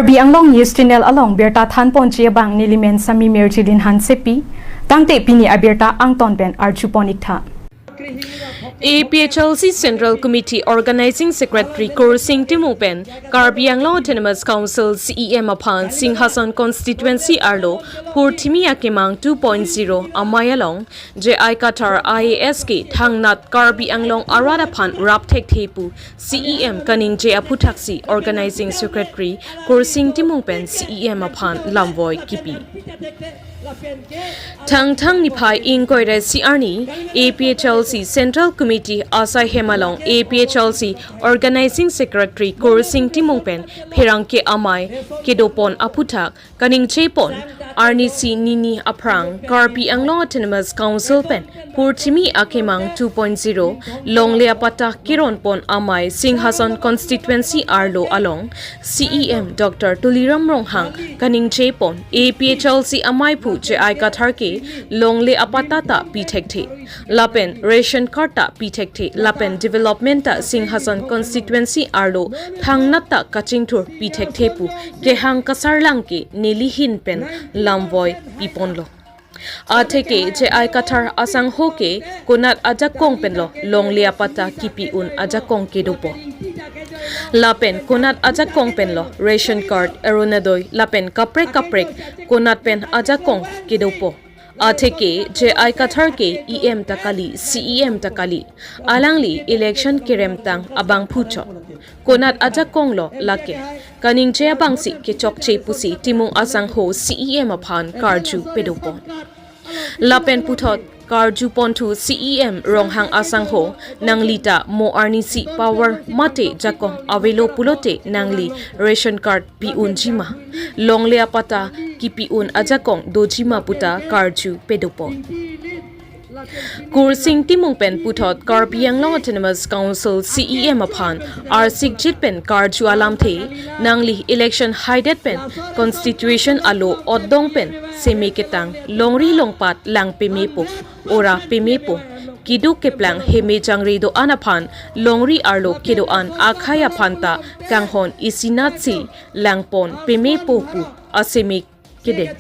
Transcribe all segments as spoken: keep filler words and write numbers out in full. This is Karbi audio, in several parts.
Karbi Anglong News Channel along birta thanponji abang nelimen Sami Mirjilin Hansepi, tangte pini abirta angton pen arjupon iktha. A P H L C Central Committee Organizing Secretary Kursing Timung pen Karbi Anglong Autonomous Council C E M aphan Singhason Constituency arlo Purthimi Akemang two point zero amei along J I Kathar I A S ke thangnat Karbi Anglong arat aphan rap thekthe pu C E M kaningje aphuthaksi Organizing Secretary Kursing Timung pen C E M aphan lamvoi kipi. Thangthang niphai ingkoi ra isi arni A P H L C Central Committee asai hem along A P H L C Organizing Secretary Kursing Timung pen pherangke amei kedopon aphuthak kaningjepon arnisi nini aphrang Karbi Anglong Autonomous Council pen Purthimi Akemang two point zero longle apatta keronpon amei Singhason Constituency arlo along C E M Doctor Tuliram Ronghang kaningjepon A P H L C ameiphu J I Kathar ke longle apatta ta pi thekthe lapen ration card ta pi thekthe lapen development ta Singhason Constituency arlo thangnat ta kachingthur pi thekthe pu kehang kasarlang ke neli ahin pen lamvoi piponlo. Atheke J I Kathar asangho ke konat ajakong penlo longle apatta kipi un ajakong kedopo. Lapen konat ajakong penlo ration card, Orunodoi lapen kaprek kaprek konat pen ajakong kedopo. Atheke J I Kathar ke E M ta kali, C E M ta kali. Alangli election keremtang abangphu chot. Konat ajakong lo lake. Kaningje abangsi kechokche pusi Timung asangho C E M aphan karju pedopon. Lapen puthot karjuponthu C E M Ronghang asangho nangli ta mo arnisi power mate jakong avelo pulote nangli ration card pi unjima. Longle apatta kipi un ajakong dojima puta karju pedopon. Kursing Timung pen puthot Karbi Anglong Autonomous Council C E M aphan arsikjit pen karju alamthe nangli election haidet pen constitution alo otdong pen seme ketang longri longpat lang pemepo ora pemepo kiduk keplang heme jangre do-an aphan longri arlo kedo-an akhei aphan ta kanghon isinatsi langpon pemepo pu aseme kede.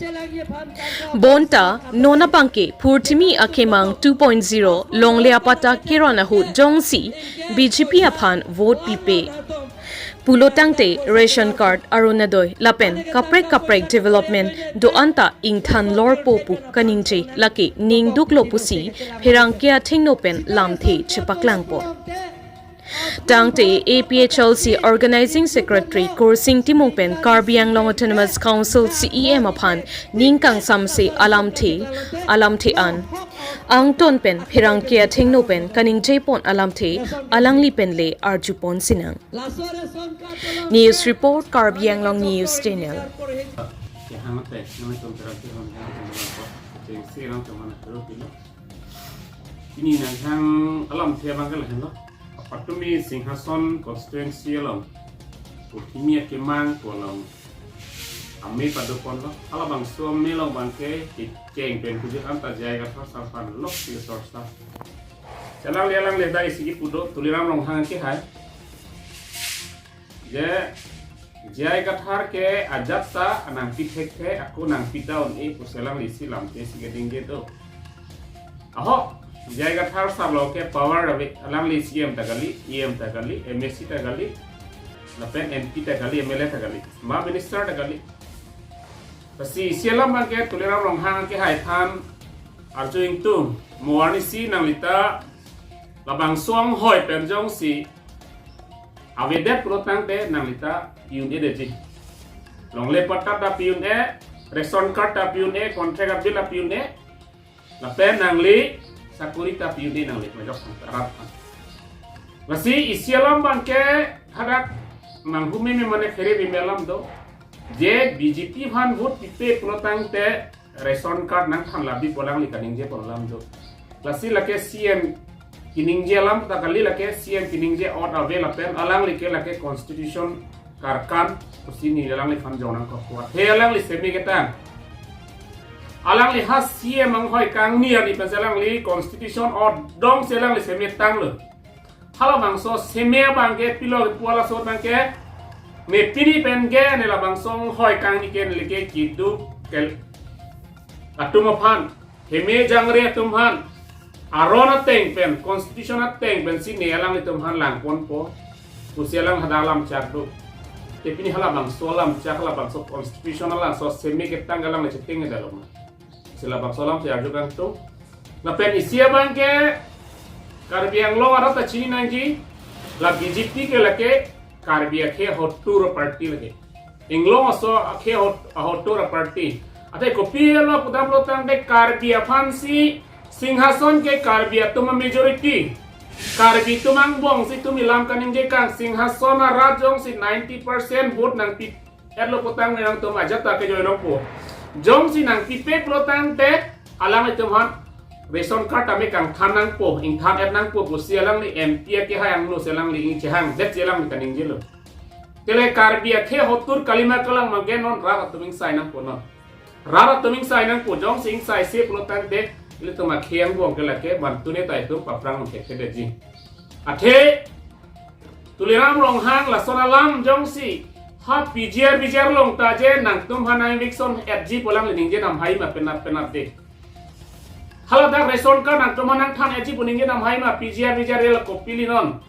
Bonta non abangke Purthimi Akemang two point zero longle apatta keron ahut jongsi B J P aphan vote pipe pulotangte ration card, Orunodoi lapen kaprek kaprek development do-an ta ingthan lorpo pu kaningje lake ningduklo pusi pherangke athengno pen lamthe chepaklangpo. Tangte A P H L C Organizing Secretary Kursing Timung pen Karbi Anglong Autonomous Council C E M aphan ning kangsamse alamthe, alamthe an angton pen pherangke athengno pen kaningjepon alamthe alangli pen le arjupon sinang. News report, Karbi Anglong News Channel. Pini nanghang alamthe abang ke lahenlo. Apatumi Singhason constituency along Purthimi Akemang pu along amei padoponlo. Halabangso amei along abangke kecheng pen kujut anta J I Kathar sar aphan lok si sorsa. Chelangli alangli dai sigi pudo Tuliram Ronghang ke hai. Je J I Kathar ke ajat ta nangpi thekthe, ako nangpi ta un-e pu chelangli si lamthe si kedingje do. Aho, J I Kathar sar lo ke power ave, alangli C E M ta kali, E M ta kali, M A C ta kali, lapen M P ta kali, M L A ta kali, ma minister ta kali. Lasi isi alam abangke Tuliram Ronghang ke hai than arju ingtung, mo arnisi nanglita labangso anghoi pen jongsi avedet pulotangte nanglita pi un-edetji. Longle patta ta pi un-e, ration card ta pi un-e, contract bill ta pi un-e, lapen nangli sakori ta pi un-e nangli majok sang tarap. Lasi isi alam abangke hadak manghume me mane khere bime alam do. Je B J P aphan vote pipe pulotangte ration card nangthan labi pu alangli kaningje pon alam do. Lasi lake C E M kiningje alam ta kali, lake C E M kiningje ot ave lapen alangli ke lake constitution karkan pusi neli alangliphan jong nangkok kuat. He alangli seme ketang. Alangli ha C E M anghoi kangni arni pensi alangli constitution ot dong si alangli seme tanglo. Halabangso seme abangke pilo pu laso abangke Ne pini pen ke ne labangso anghoi kangni ke neli ke kiduk ke atum aphan, heme jangre atum aphan, aron ateng pen, constitution ateng pensi ne alanglitum aphan langponpo pusi alang hadak alam chak do. Te pini halabangso alam chak, halabangso constitution alam so seme ketang alang le cheteng dalom. Si labangso alam si arju kangtung. Lapen isi abang ke Karbi Anglong arat ta chini nangji, la B J P ke lake Karbi akhei ahotur a-party lake. Inglong aso akhei ahot-, ahotur a-party. Athe kopilo pudamlo tangte Karbi aphansi Singhason ke Karbi atum a-majority. Karbi atum angbong si itum ilam kaningje kang, Singhason arat jongsi ninety percent vote nangpi etlo putang nangtum ajat ta kejoi longpo. Jongsi nangpipe pulo tangte alanglitum aphan ration card tame kangthan nangpo, ingthan et nangpo pusi alangli M P akehai angno si alangli ingchehang, det si alangli kaningjelo. Te le Karbi akhei ahotur kalima kalang mangke non rat atum ingsai nangpo non. Rat atum ingsai nangpo, jongsi ingsaise pulo tangte ilitum akhei angbong ke lake bantu ne ta itum paphrang thekthedetji. Athe Tuliram Ronghang lason alam jongsi ha P G R V G R along ta je nangtum aphan nang-eviction etji pu alangli ningje damhai ma penap penap de. Haladak ration card nangtum aphan nangthan etji pu ningje damhai ma P G R V G R le kopili non.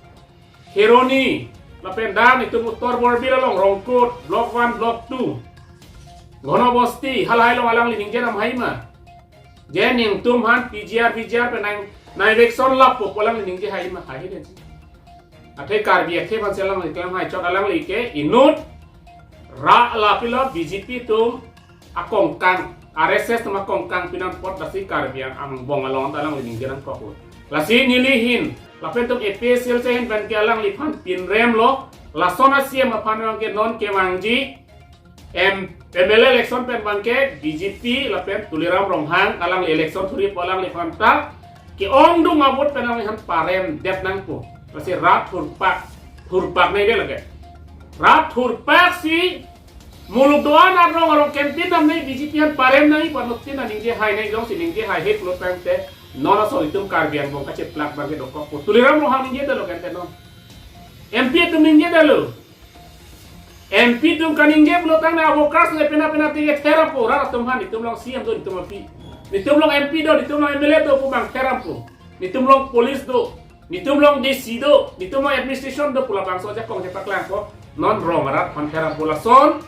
Kheroni, lapen dan itum Uttar Borbil along Rongkut, Block one, Block two, Ghonobosti, halahai along alangli ningje damhai ma. Je nangtum aphan P G R V G R pen nang, nang-eviction lappo pu alangli ningje hai ma, haihe detji. Athe Karbi akhei aphansi alangli klemhai chot, alangli ke inut ra lapilo B J P atum akongkang, R S S atum akongkang pinan apot lasi Karbi angbong along ta alangli ningje nangkok. Lasi neli ahin, lapen itum A P H L C ahin pen ke alangliphan pinremlo, lason a-C M aphan abang ke non kevangji, M-, M L A election pen abang ke B J P lapen Tuliram Ronghang alangli election thurip alangliphan ta ke-ongdung a-vote pen alangliphan paremdet nangpo. Lasi rat thurpak, thurpak nai de lake. Rat thurpak si muluk do-an arong arong campaign damnei B J P aphan parem nangji pu anuttin ta ningje hai nai, jongsi ningje haihe pulo tangte non asol itum Karbi angbong kacheplak abang ke dokokpo. Tuliram Ronghang ningjedetlo kente non. M P atum ningjedetlo. M P atum kaningje pulo tangte a-workers le penap penap tike therampo, rat atum aphan, netum along C M do, netum along P, netum along M P do, netum along M L A do pu abang therampo. Netum along police do, netum along D C do, netum along administration do pu labangso ajakong chepaklangpo. Non rong arat aphan therampo, lason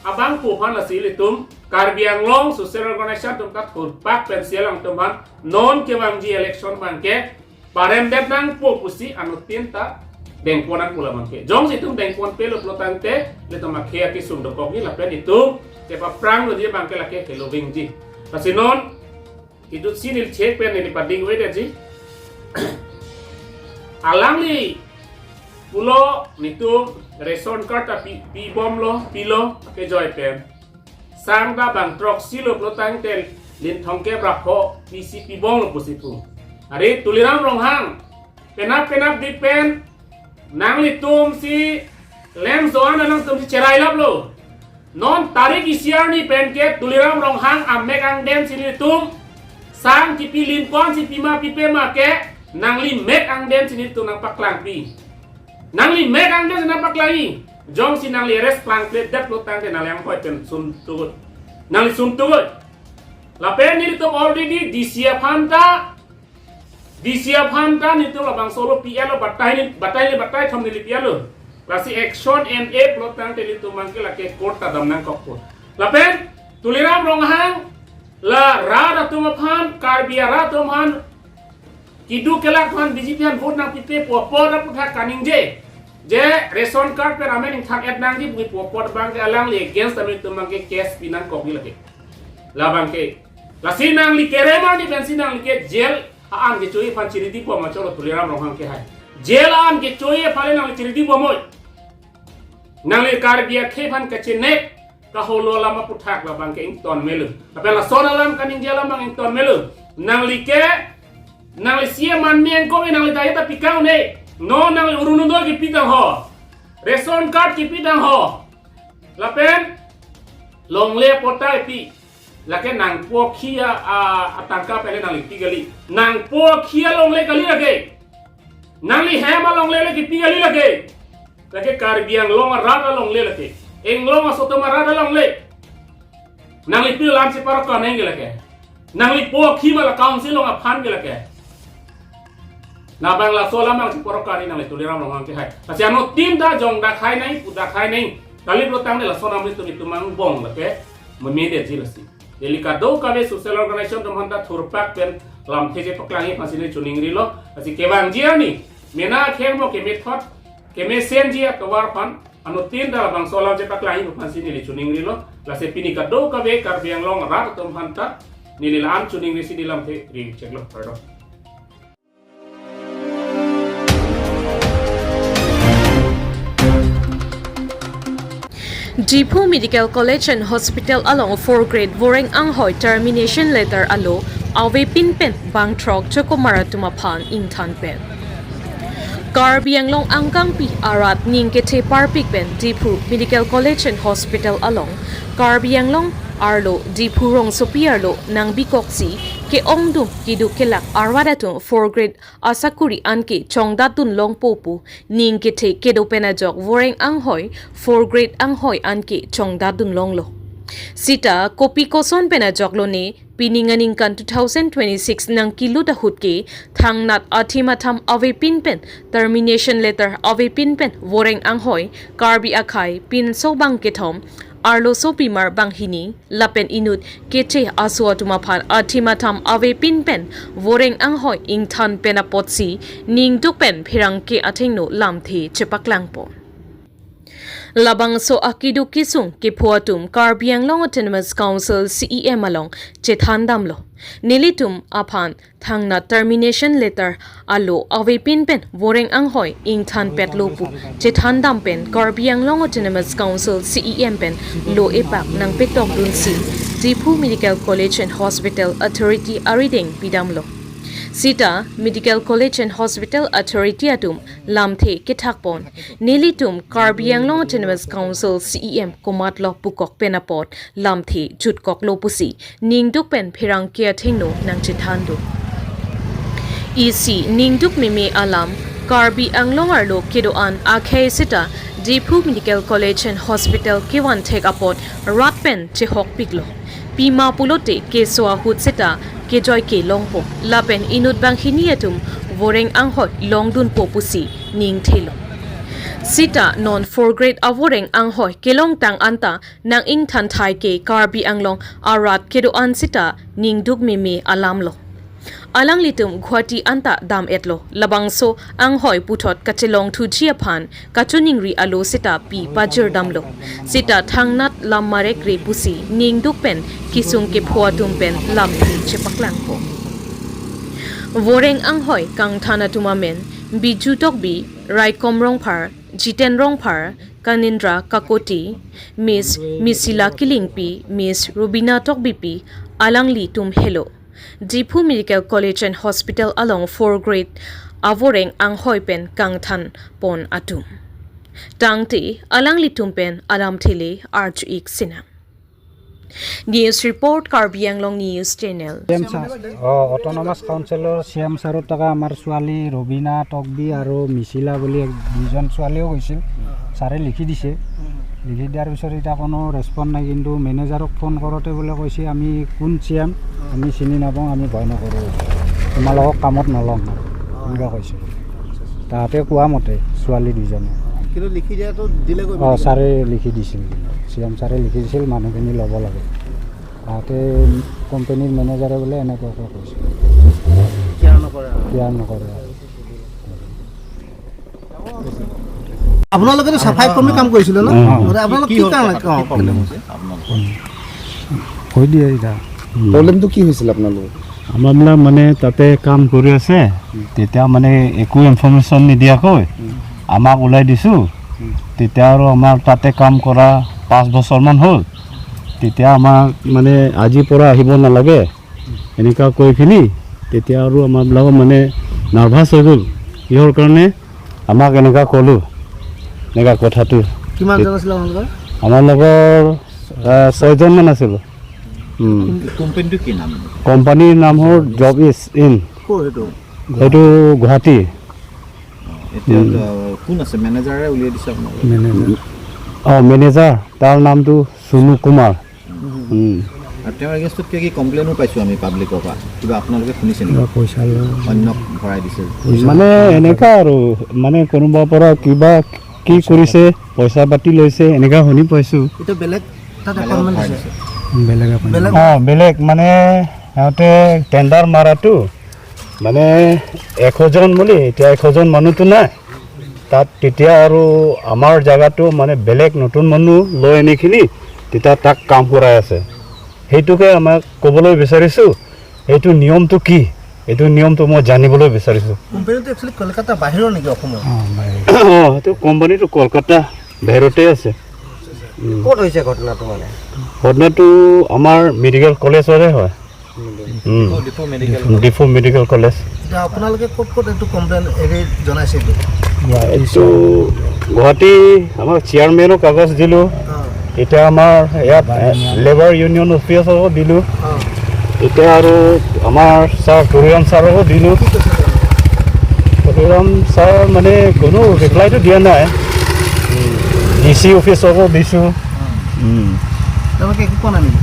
abang pu aphan lasi ilitum Karbi Anglong social organization atum ta thurpak pensi alangtum aphan non kevangji election abang ke paremdet nangpo pusi anuttin ta dengpon nangpo labang ke. Jongsi itum dengponpelo pulo tangte ilitum akhei akesung dokokji lapen itum chepaphrangloji abang ke lake helovingji. Lasi non kiduk si neli chek pen neli pading-oidetji. Alangli pulo netum ration card ta pi, pibomlo, pilo, kejoi pen. Sang ta bang throksi lo pulo tangte linthong kep ra pho pisi pibomlo pusi pu. Are Tuliram Ronghang, penap penapdik pen nanglitumsi lem joan nangtumsi cherai laplo. Non tarik isi arni pen ke Tuliram Ronghang amek angden si nelitum sang kipi, linpon si pima pipe ma ke nangli mek angden si nelitum nangpaklangpi. Nangli mek angden si nangpaklangji. Jongsi nangli arrest plangkledetlo tangte nangli anghoi pen sun tugut. Nangli sun tugut. Lapen nelitum already D C aphan ta, D C aphan ta netum labangso lo P L lo, batai ni, batai ni, batai thom neli P L lo. Lasi action N A pulo tangte nelitum abang ke lake court ta dam nangkokpo. Lapen Tuliram Ronghang la rat atum aphan, Karbi arat atum aphan, kiduk kelak aphan B J P aphan vote nangpipe pu apot aputhak kaningje. Je ration card pen amen ingthan et nangji pu apot abang ke alangli against ta nelitum abang ke case pi nangkokji lake. Labang ke. Lasi nangli kerem arni pensi nangli ke jail a-an kechoji aphan chiridi bom ma cholo Tuliram Ronghang kehai. Jail a-an kechoji aphan le nangli chiridi bom oi. Nangli Karbi akhei aphan kachenek kaholo alam aputhak labang ke ington melo. Lapen lason alam kaningje alam abang ington melo. Nangli ke, nangli C M an meng ko nangli daya ta pikang ne. Non nangli Orunodoi kipi tang ho. Ration card kipi tang ho. Lapen longle patta kipi. Lake nangpo akhi a, a, atangka pen le nangli pi kali. Nangpo akhi alongle kali lake. Nangli hem alongle le kipi kali lake. Lake Karbi Anglong arat alongle lake. Anglong asotom arat alongle. Nangli pilo lam si parok kaneng ke lake. Nangli po khi mala council along aphan ke lake. Nabang laso alam ang si parok kani nangli Tuliram Ronghang ke hai. Lasi anuttin ta jong dak hai nang, pu dak hai nang. Kali bro tang de laso alam itu itu mang bong lake. Memede ji lasi. Neli kadokave social organization atum aphanta thurpak pen lamthe chepaklangji aphansi neli choningrilo. Lasi kevangji arni mena kheng mo kemethot kemesenji atovar aphan anuttin ta labangso alam chepaklangji aphansi neli choningrilo. Lasi pini kadokave Karbi Anglong arat atum aphanta neli la-an choningrisi neli lamthe ring cheklo. Pardon. Diphu Medical College and Hospital along fourth grade Voreng Anghoi termination letter alo avepin pen bangthrok chokomar atum aphan ingthan pen. Karbi Anglong angkangpi arat ning kethe parpik pen Diphu Medical College and Hospital along Karbi Anglong arlo Diphu rongsopi arlo nangbi koksi ke-ongdung keduk kelak arat atum fourth grade asakuri anke chongdatdun longpo pu ning kethe kedo pen ajok Voreng Anghoi fourth grade Anghoi anke chongdatdun longlo. Sita kopi koson pen ajok lone pining aningkan two thousand twenty-six nangkelut ahut ke thangnat athim atham avepin pen termination letter avepin pen Voreng Anghoi Karbi akhei pinso bang kethom arloso pimar bang hini lapen inut kethe aso atum aphan athim atham avepin pen Voreng Anghoi ingthan pen apotsi ningduk pen pherangke athengno lamthe chepaklangpo. Labangso akeduk kesung kepho atum Karbi Anglong Autonomous Council C E M along chethandamlo. Nelitum aphan thangnat termination letter alo avepin pen Voreng Anghoi ingthan petlo pu chethandam pen Karbi Anglong Autonomous Council C E M pen lo epak nangpetokdunsi Diphu Medical College and Hospital Authority arideng pidamlo. Sita Medical College and Hospital Authority atum lamthe kethakpon nelitum Karbi Anglong Autonomous Council C E M komatlo pukok pen apot lamthe jutkoklo pusi ningduk pen pherangke athengno nangchethandun. Isi ningduk meme alam Karbi Anglong arlo kedo-an akhei sita Diphu Medical College and Hospital kevan thek apot rat pen chehokpiklo. Pima pulote keso ahut sita kejoi kelongpo. Lapen inut banghini atum Voreng Anghoi longdunpo pusi ningthelo. Sita non fourth grade aVoreng Anghoi kelongtang anta nang-ingthan thai ke Karbi Anglong arat kedo-an sita ningduk meme alamlo. Alanglitum Guwahati anta dam-etlo, labangso Anghoi puthot kachelongthuji aphan kachoningri alo sita pi pajirdamlo. Sita thangnat lam marekre pusi ningduk pen kesung kepho atum pen lamthe chepaklangpo. Voreng Anghoi kangthan atum amen Biju Tokbi, Raikom Rongphar, Jiten Rongphar, Kanindra Kakoti, Miss Misila Kilingpi, Miss Rubina Tokbipi, alanglitum helo. Diphu Medical College and Hospital along fourth grade aVoreng Anghoi pen kangthanpon atum. Tangte alanglitum pen alamthe le arju-ik sinang. News report, Karbi Anglong News Channel. C M sir, অ, autonomous কাউন্সিলৰ C M ছাৰৰ তাকা আমাৰ ছোৱালী ৰবিনা তকবি আৰু মিচিলা বুলি এক, দুইজন ছোৱালীও গৈছিল। ছাৰে লিখি দিছে। লিখি দিয়াৰ পিছত এতিয়া কোনো ৰেচপণ্ড নাই, কিন্তু মেনেজাৰক ফোন কৰোঁতে বোলে কৈছে, "আমি কোন চি এম, আমি চিনি নাপাওঁ, আমি ভয় নকৰোঁ, তোমালোকক কামত নলওঁ," এনেকুৱা কৈছে। তাহাঁতে কোৱা মতে ছোৱালী দুইজনে। কিন্তু লিখি দিয়াটো দিলে গৈ অ, ছাৰে লিখি দিছিল, চি এম ছাৰে লিখি দিছিল, মানুহখিনি ল'ব লাগে। তাহাঁতে কোম্পানীৰ মেনেজাৰে বোলে এনেকুৱাকৈ কৈছে। কেয়াৰ নকৰে আৰু। কেয়াৰ নকৰে আৰু। আপোনালোকেতো চাফাই কৰ্মী কাম কৰিছিলে ন? অ। মানে আপোনালোক কি কি কি হ'ল কাৰণে? কথা, কি অ। প্ৰব্লেম হৈছে আপোনালোকৰ? কৈ দিয়ে এতিয়া। প্ৰব্লেমটো কি হৈছিল আপোনালোকৰ? আমাৰ বিলাক মানে তাতে কাম কৰি আছে, তেতিয়া মানে একো ইনফৰমেশ্যন নিদিয়াকৈ আমাক ওলাই দিছো। তেতিয়া আৰু আমাৰ তাতে কাম কৰা পাঁচ বছৰমান হ'ল। তেতিয়া আমাক মানে আজিৰ পৰা আহিব নালাগে, এনেকুৱা কৈ পিনি তেতিয়া আৰু আমাৰবিলাকো মানে নাৰ্ভাছ হৈ গ'ল। কিহৰ কাৰণে আমাক এনেকুৱা ক'লো, এনেকুৱা কথাটো। কিমানজন আছিলে আপোনালোকৰ? আমাৰ লগৰ, আহ, ছয়জনমান আছিলোঁ। উম। কোম্পানীটো কি নাম? কোম্পানীৰ নাম হ'ল জব ইজ ইন। ক'ৰ সেইটো? সেইটো গুৱাহাটী। এতিয়া, উম। আহ, কোন আছে? মেনেজাৰে উলিয়াই দিছে আপোনালোকক? মেনেজাৰ। অ, মেনেজাৰ, তাৰ নামটো চুনু কুমাৰ। উম। আৰু তেওঁৰ এগেইনষ্টত কিবা কি কমপ্লেইনো পাইছোঁ আমি পাব্লিকৰ পৰা। কিবা আপোনালোকে শুনিছে নেকি? কিবা পইচা লয়। অন্যক ভৰাই দিছে। পইচা মানে লয়। এনেকা আৰু, মানে কোনোবাৰ পৰা কিবা কি কৰিছে, পইচা পাতি লৈছে, এনেকা শুনি পাইছোঁ। এইটো বেলেগ তাত বেলেগক এপইণ্টমেণ্ট ভৰাই দিছে। দিছে। বেলেগ এপইণ্টমেণ্ট। বেলেগ। অ, বেলেগ মানে সিহঁতে টেণ্ডাৰ মাৰাটো, মানে এশজন বুলি, এতিয়া এশজন মানুহতো নাই। তাত তেতিয়া আৰু আমাৰ জাগাতো মানে বেলেগ নতুন মানুহ লৈ আনি কিনি তেতিয়া তাক কাম কৰাই আছে। সেইটোকে আমাক ক'বলৈ বিচাৰিছোঁ, এইটো নিয়মটো কি? এইটো নিয়মটো মই জানিবলৈ বিচাৰিছোঁ। কোম্পানীটো একচুৱেলি কলকাতা বাহিৰৰ নেকি অসমৰ? অ, বাহিৰ। অ, এইটো কোম্পানীটো কলকাতা বাহিৰতে আছে। উম। ক'ত হৈছে ঘটনাটো মানে? ঘটনাটো আমাৰ মেডিকেল কলেজৰে হয়। উম। Diphu, Diphu medical college. Diphu medical college. এতিয়া আপোনালোকে ক'ত ক'ত এইটো কমপ্লেইন হেৰি জনাইছে এইটো? এইটো গুৱাহাটী আমাৰ চেয়াৰমেনক কাগজ দিলোঁ। অ। এতিয়া আমাৰ ইয়াত, এ, লেবাৰ ইউনিয়ন অফিচকো দিলোঁ। অ। এতিয়া আৰু আমাৰ ছাৰ তুলিৰাম ছাৰকো দিলোঁ। কি কৈছে তেওঁ? তুলিৰাম ছাৰ মানে কোনো ৰিপ্লাইটো দিয়া নাই। ডি চি অফিচকো দিছোঁ। উম। তেওঁলোকে একো কোৱা নাই নেকি?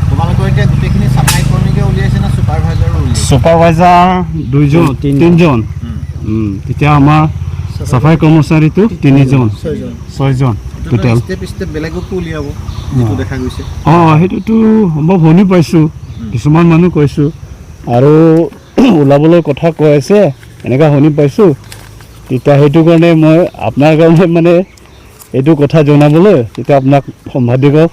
তোমালোকৰ এতিয়া গোটেইখিনি চাফাই কৰ্মীকে উলিয়াইছে নে চুপাৰভাইজাৰো উলিয়াইছে? চুপাৰভাইজাৰ দুইজন, তিনিজন। তিনিজন। উম। উম, তেতিয়া আমাৰ চাফাই কৰ্মচাৰীটো তিনিজন। ছয়জন। ছয়জন টোটেল। ষ্টেপ ষ্টেপ বেলেগকো উলিয়াব, যিটো অ। দেখা গৈছে। অ, সেইটোতো সম্ভৱ শুনি পাইছোঁ। উম। কিছুমান মানুহ কৈছোঁ। আৰু ওলাবলৈ কথা কৈ আছে, এনেকা শুনি পাইছোঁ। তেতিয়া সেইটো কাৰণে মই আপোনাৰ কাৰণে মানে এইটো কথা জনাবলৈ তেতিয়া আপোনাক সম্পাদকক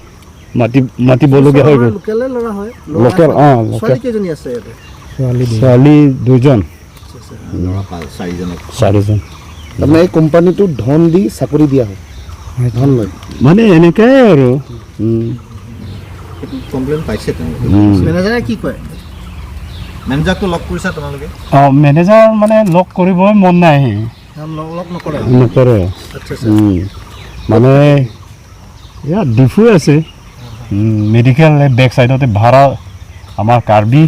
মাতি, মাতিবলগীয়া হৈ গ'ল। লোকেলে ল'ৰা হয়? ল'ৰা লোকেল, হয়। অ, লোকেল। ছোৱালী কেইজনী আছে ইয়াতে? ছোৱালী দুজন। ছোৱালী দুজন। আচ্ছা, আচ্ছা। ল'ৰা পাঁচ, চাৰিজনক। চাৰিজন। তাৰমানে এই কোম্পানীটো ধন দি চাকৰি দিয়া হয়? হয়। ধন লয়? মানে এনেকাই আৰু। উম। সেইটো কমপ্লেইন পাইছে তেওঁলোকে? উম। মেনেজাৰে কি কয়? মেনেজাৰটো লগ কৰিছা তোমালোকে? অ, মেনেজাৰ মানে লগ কৰিবই মন নাই। লগ, লগ নকৰে? নকৰে। আচ্ছা, আচ্ছা। উম। মানে ইয়াত ডিফু আছে। উম, মেডিকেল এই বেক চাইডতে ভাড়া, আমাৰ কাৰ্বি,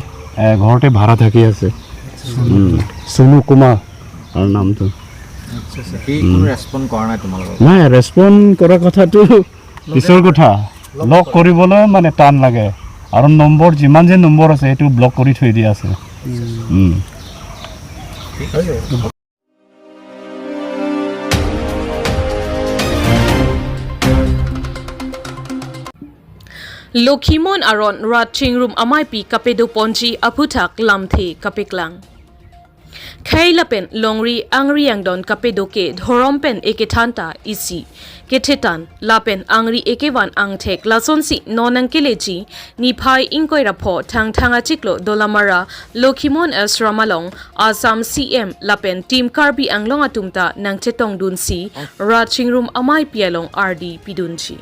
এ, ঘৰতে ভাড়া থাকি আছে। উম, চুনু কুমাৰ আৰু নামটো। আচ্ছা, আচ্ছা। সি কোনো উম। ৰেচপণ্ড কৰা নাই তোমালোকক? নাই, ৰেচপণ্ড কৰা কথাটো পিছৰ কথা। লগ লগ কৰে। কৰিবলৈ মানে টান লাগে। আৰু নম্বৰ, যিমান যে নম্বৰ আছে, সেইটো ব্লক কৰি থৈ দিয়া আছে। উম। উম। ঠিক আছে। Lokhimon aron rat chingrum ameipi kapedo ponji aphuthak lamthe kapeklang. Khei lapen longri angri angdon kapedo ke dhorom pen ekethanta isi kethetan lapen angri ekevan angthek lasonsi non nangkeleji niphai ingkoi ra pho Thangthang achiklo Dolamara Lokhimon Ashram along Assam C M lapen Team Karbi Anglong atum ta nangchetongdunsi rat chingrum ameipi along ardi pidunji.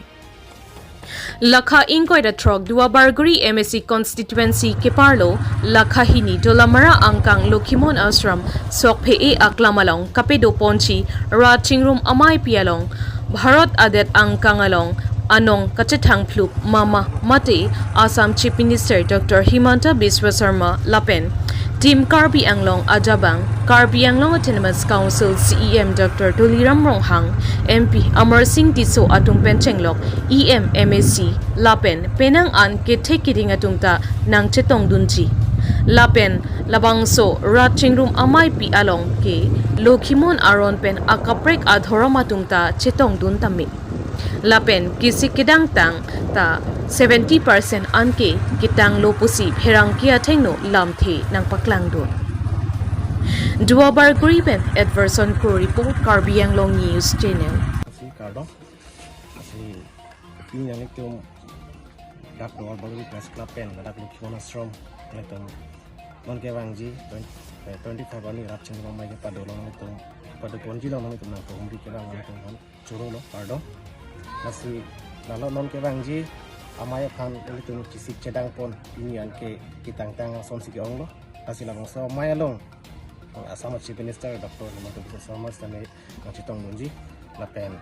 Lakha ingkoi ra throk Duarbagori M A C constituency keparlo lakha hini Dolamara angkang Lokhimon Ashram sokphe-e aklam along kapedo ponji rat chingrum ameipi along Bharat adet angkang along anong kachethang phlup mama mate Assam Chief Minister Doctor Himanta Biswa Sarma lapen Team Karbi Anglong ajabang Karbi Anglong Autonomous Council C E M Doctor Tuliram Ronghang, M P Amarsing Tisso atum pen chenglok E M, M A C lapen penang an kethe keding atum ta nangchetongdunji. Lapen labangso rat chingrum ameipi along ke Lokhimon aron pen akaprek adhorom atum ta chetongdun tame. Lapen kesik kedangtang ta seventy percent anke ketanglo pusi pherangke athengno lamthe nangpaklangdun. Duarbagori pen Edverson Kro report, Karbi Anglong News Channel. Asi kardom. Asi pini nanglitum dak Duarbagori Press Club pen ladak Lokhimon Ashram nanglitum non kevangji twenty, eh, twenty-five arni rat chingrum amei kepado along nanglitum pado ponji along nanglitum nangkehumri kevang nanglitum non choro lo, kardom. Lasi lalo non kevangji amei aphan nanglitum kesik chedang pon, pini anke ketangtang asonsi ke-onglo. Lasi labangso amei along Assam Chief Minister Doctor Himanta Biswa Sarma sitame nangchetongdunji lapen,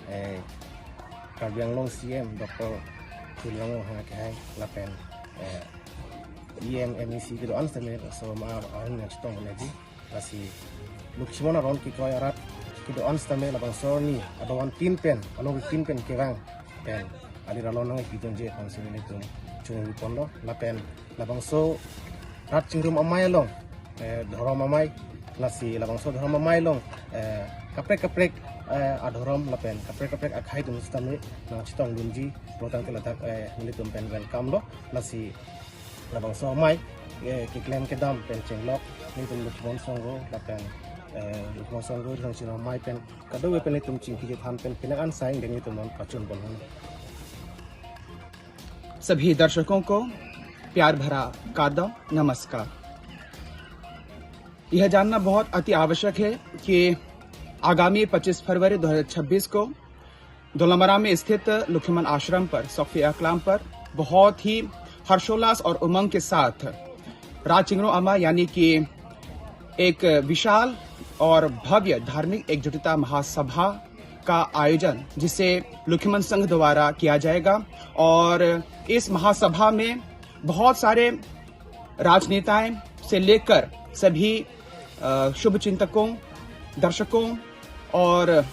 eh, Karbi Anglong C M Doctor Tuliram Ronghang akehai lapen, eh, E M, M A C kedo-an sitame so ma ahin nangchetongdunji. Lasi Lokhimon aron kekoi arat do-an sitame labangso arni adon-an tin pen, along tin pen kevang pen alir along nangpidunji aphansi nelitum chingri ponlo. Lapen labangso rat chingrum amei along, eh, dhorom amei, lasi labangso dhorom amei along, eh, kaprek kaprek, eh, adhorom lapen kaprek kaprek akhei atum sitame nangchetongdunji pulotangte ladak, eh, nelitum pen welcome lo. Lasi labangso amei, eh, keklem kedam pen chenglok nelitum Lokhimon Sangho lapen, eh, Lokhimon Sangho Rongchino amei pen kadokave pen nelitum chingki chethan pen penang an sai nelitum non pachun ponhong. सभी दर्शकों को प्यार भरा kardom, नमस्कार। यह जानना बहुत अति आवश्यक है कि आगामी पच्चीस फरवरी दो हज़ार छब्बीस को दोलामरा में स्थित लखीमन आश्रम पर, सॉकफे अकलाम पर बहुत ही हर्षोल्लास और उमंग के साथ रात चिंगरो अमा यानी कि एक विशाल और भव्य धार्मिक एकजुटता महासभा का आयोजन, जिसे लखीमन संघ द्वारा किया जाएगा। और इस महासभा में बहुत सारे राजनेताएं से लेकर सभी, अ, शुभचिंतकों, दर्शकों और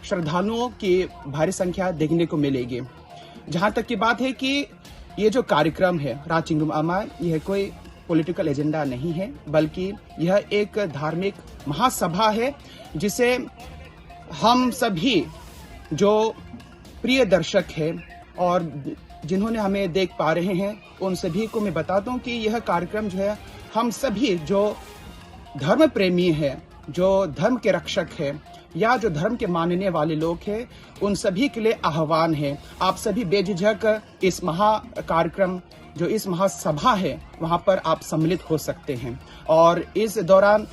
श्रद्धालुओं की भारी संख्या देखने को मिलेगी। जहाँ तक की बात है कि ये जो कार्यक्रम है रात चिंगरुम अमा, यह कोई पॉलिटिकल एजेंडा नहीं है, बल्कि यह एक धार्मिक महासभा है, जिसे हम सभी जो प्रिय दर्शक हैं और जिन्होंने हमें देख पा रहे हैं, उन सभी को मैं बता दूं कि यह कार्यक्रम जो है, हम सभी जो धर्म प्रेमी हैं, जो धर्म के रक्षक हैं या जो धर्म के मानने वाले लोग हैं, उन सभी के लिए आह्वान है। आप सभी बेझिझक इस महा कार्यक्रम, जो इस महासभा है, वहाँ पर आप सम्मिलित हो सकते हैं। और इस दौरान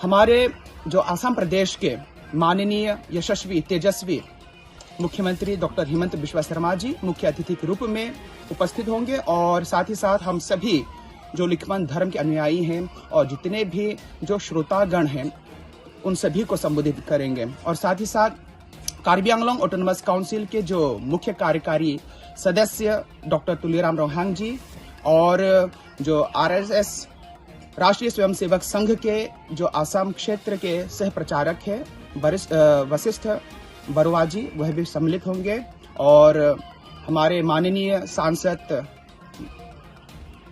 हमारे जो आसाम प्रदेश के माननीय यशस्वी तेजस्वी मुख्यमंत्री डॉक्टर हिमंत बिस्वा सरमा जी मुख्य अतिथि के रूप में उपस्थित होंगे और साथ ही साथ हम सभी जो लखीमन धर्म के अनुयायी हैं और जितने भी जो श्रोतागण हैं, उन सभी को संबोधित करेंगे। और साथ ही साथ कार्बी आंगलोंग ऑटोनोमस काउंसिल के जो मुख्य कार्यकारी सदस्य डॉक्टर तुलीराम रोहांग जी और जो आरएसएस, राष्ट्रीय स्वयंसेवक संघ के जो आसाम क्षेत्र के सह प्रचारक है वरिष्ठ, अ, वशिष्ठ बरुआ जी, वह भी सम्मिलित होंगे और हमारे माननीय सांसद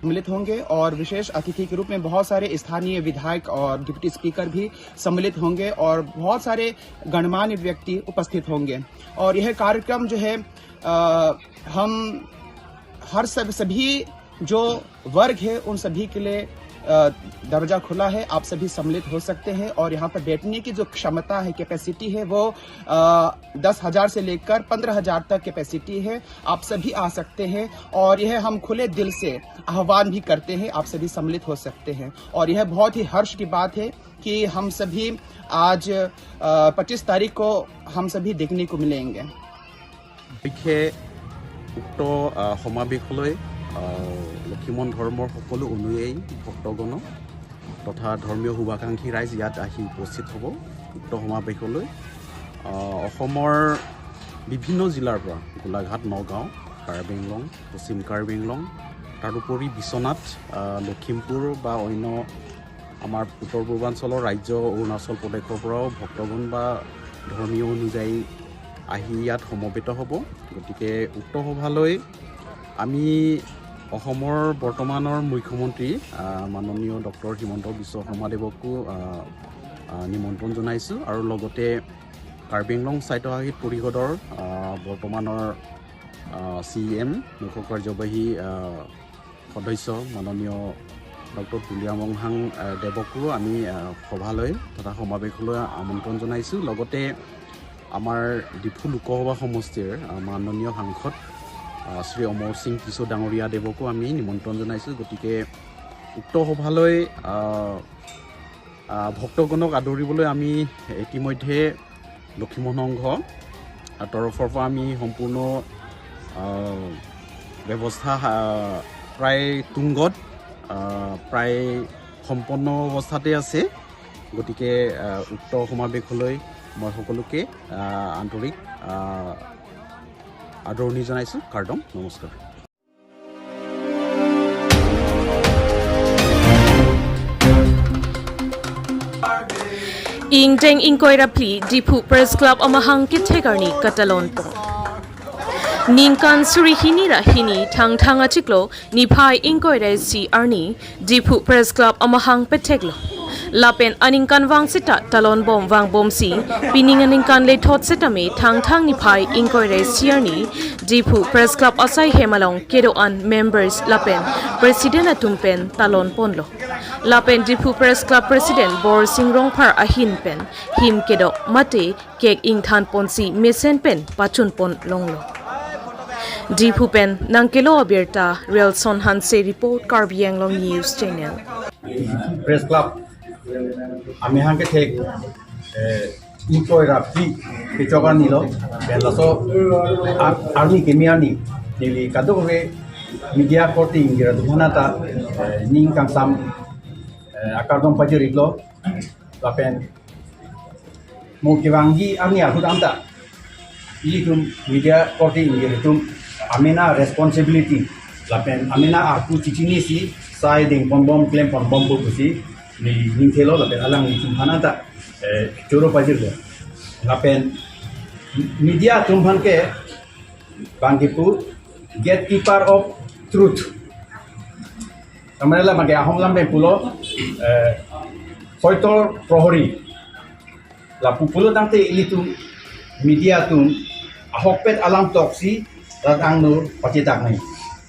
सम्मिलित होंगे और विशेष अतिथि के रूप में बहुत सारे स्थानीय विधायक और डिप्टी स्पीकर भी सम्मिलित होंगे और बहुत सारे गणमान्य व्यक्ति उपस्थित होंगे। और यह कार्यक्रम जो है, अ, हम हर सब, सभी जो वर्ग है, उन सभी के लिए, अ, दरवाजा खुला है। आप सभी सम्मिलित हो सकते हैं और यहाँ पर बैठने की जो क्षमता है, कैपेसिटी है, वो, अ, दस हज़ार से लेकर पन्द्रह हज़ार तक कैपेसिटी है। आप सभी आ सकते हैं और यह हम खुले दिल से आह्वान भी करते हैं, आप सभी सम्मिलित हो सकते हैं। और यह बहुत ही हर्ष की बात है कि हम सभी आज, अ, पच्चीस तारीख को हम सभी देखने को मिलेंगे। বিশেষে উক্ত, আহ, সমাৱেশলৈ, আহ, লক্ষীমন ধৰ্মৰ সকলো অনুয়ায়ী ভক্তগণ তথা ধৰ্মীয় শুভাকাংক্ষী ৰাইজ ইয়াত আহি উপস্থিত হ'ব। উক্ত সমাৱেশলৈ, আহ, অসমৰ বিভিন্ন জিলাৰ পৰা গোলাঘাট, নগাঁও, কাৰ্বি আংলং, পশ্চিম কাৰ্বি আংলং, তাৰোপৰি বিশ্বনাথ, আহ, লখিমপুৰ বা অন্য আমাৰ উত্তৰ পূৰ্বাঞ্চলৰ ৰাজ্য অৰুণাচল প্ৰদেশৰ পৰাও ভক্তগণ বা ধৰ্মীয় অনুযায়ী আহি ইয়াত সমবেত হ'ব। গতিকে উক্ত সভালৈ আমি অসমৰ বৰ্তমানৰ মুখ্যমন্ত্ৰী, আহ, মাননীয় ডক্টৰ হিমন্ত বিশ্ব শৰ্মাদেৱকো, আহ, আহ, নিমন্ত্ৰণ জনাইছোঁ আৰু লগতে কাৰ্বি আংলং স্বায়ত্তশাসিত পৰিষদৰ, আহ, বৰ্তমানৰ, আহ, চি ই এম, মুখ্য কাৰ্যবাহী, আহ, সদস্য মাননীয় ডক্টৰ তুলিৰাম ৰংহাং, আহ, দেৱকো আমি, আহ, সভালৈ তথা সমাৱেশলৈ আমন্ত্ৰণ জনাইছোঁ। লগতে আমাৰ ডিফু লোকসভা সমষ্টিৰ, আহ, মাননীয় সাংসদ, আহ, শ্ৰী অমৰ সিং টিছো ডাঙৰীয়া দেৱকো আমি নিমন্ত্ৰণ জনাইছোঁ। গতিকে উক্ত সভালৈ, আহ, আহ, ভক্তগণক আদৰিবলৈ আমি ইতিমধ্যে লক্ষীমন সংঘ, আহ, তৰফৰ পৰা আমি সম্পূৰ্ণ, আহ, ব্যৱস্থা, আহ, প্ৰায় তুংগত, আহ, প্ৰায় সম্পন্ন অৱস্থাতে আছে। গতিকে, আহ, উক্ত সমাৱেশলৈ মই সকলোকে, আহ, আন্তৰিক, আহ, আদৰণি জনাইছোঁ। কাৰ্ডম, নমস্কাৰ। Ingdeng ingkoi ra phli Diphu Press Club amahang kethek arni katalon pon. Ningkan suri hini ra hini Thangthang achiklo niphai ingkoi ra isi arni Diphu Press Club amahang petheklo. Lapen aningkanvang seta talon bom vangbomsi, pining aningkan lethot setame Thangthang niphai ingkoi ra isi arni Diphu Press Club asai hem along kedo-an members lapen president atum pen talon ponlo. Lapen Diphu Press Club President Borsing Rongphar ahin pen him kedok mate kek ingthan ponsi mesen pen pachun pon longlo. Diphu pen nangkelo abirta Relson Hanse report, Karbi Anglong News Channel. Press Club amahang kethek, eh, ingkoi ra phli kechok arni lo, pen laso a- arni keme arni neli kadokave media korte ingjir atum aphan ta, eh, ning kangsam, eh, akardom pajir-iklo. Lapen mo kevangji arni ahut anta ilitum media korte ingjir atum amena responsibility lapen amena arpu chechinisi sai deng ponbom klem ponbom pu pusi neli ningthelo lapen alanglitum aphan anta, eh, choro pajirlo. Lapen media atum aphan ke bang kipu gatekeeper of truth. Tamane la bang ke ahom lam pen pulo, eh, hoitor prohori. Lapu pulo tangte ilitum media atum ahokpet alam toksi rat angno pachetak nangji.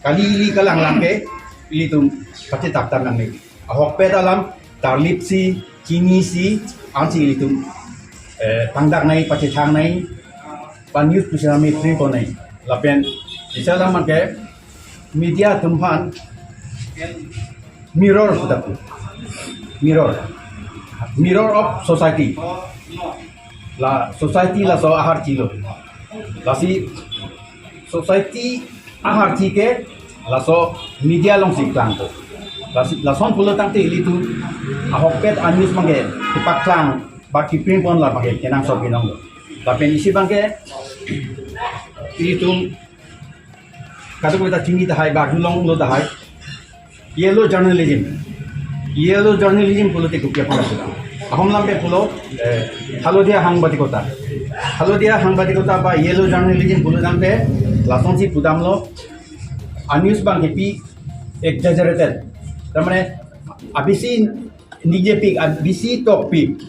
Kali ili kalang lang ke ilitum pachetak tam nangji. Ahokpet alam tarlipsi, chinisi, ansi ilitum, eh, tangdak nangji, pachethang nangji, pa news pusitame print pon nangji. Lapen sisa alam ke media atum aphan mirror pu ta pu. Mirror. Mirror of society. La society laso aharchi lo. Lasi society aharchi ke laso media alongsi klangpo. Lasi lason pulo tangte ilitum ahokpet a-news bang ke kepaklang ba keprint pon la bang ke kenangsot binong lo. Lapen isi bang ke ilitum kadokave ta chini tahai ba arjulonglo tahai. Yellow journalism. Yellow journalism pulote kopi aphan asila. Ahom lam pen pulo, eh, halodia hangbatikota. Halodia hangbatikota ba yellow journalism pulo tangte lasonsi pudamlo. A-news bang kepi exaggerated. Tamane abisi nigjepik, abisi tokpik.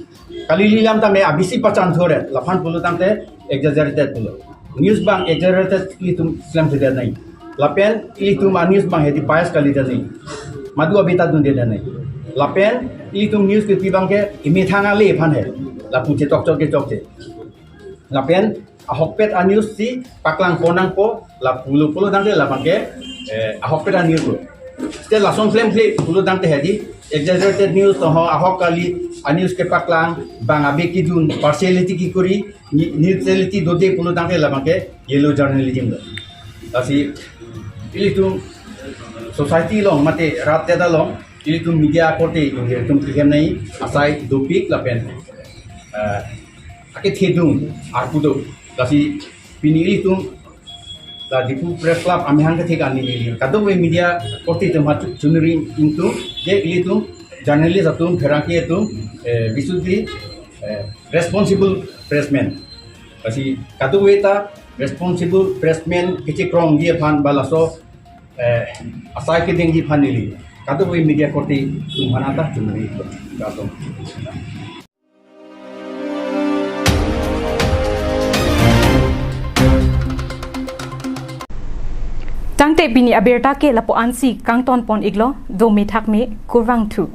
Kali ili lam tame abisi pachan thore, laphan pulo tangte exaggerated pulo. News bang exaggerated ilitum klemthedet nangji. Lapen ilitum a-news bang hedi bias kalidet nangji. Madu abita dundedet nangji. Lapen ilitum news kepi bang ke imethang ale aphan he. Lapu chechokche chokche. Lapen ahokpet a-news si paklang pon nangpo, la pulo pulo tangte la bang ke, eh, ahokpet a-news lo. Site lason klemkle pulo tangte hedi exaggerated news, toho ahok kali a-news kepaklang, bang abe kidun, partiality kekuri, ni- neutrality dode pulo tangte la bang ke yellow journalism lo. Lasi ilitum society along mate rat det along ilitum media korte ingjir atum kehem nangji asai dopik lapen, eh, akethedung arpu do. Lasi pini ilitum la Diphu Press Club amahang kethek arni neli kadokave media korte atum aphan chu- chunri ingtung, je ilitum journalist atum, pherangke atum, eh, bisudhi, eh, responsible pressman. Lasi kadokave ta responsible pressman kechekrongji aphan ba laso, eh, asai kedengji aphan neli kadokave media korte atum aphan ta chunri ingtung. Tangte pini abirta ke lapu-ansi kangton pon-iklo, dome thakme, kurvangthu.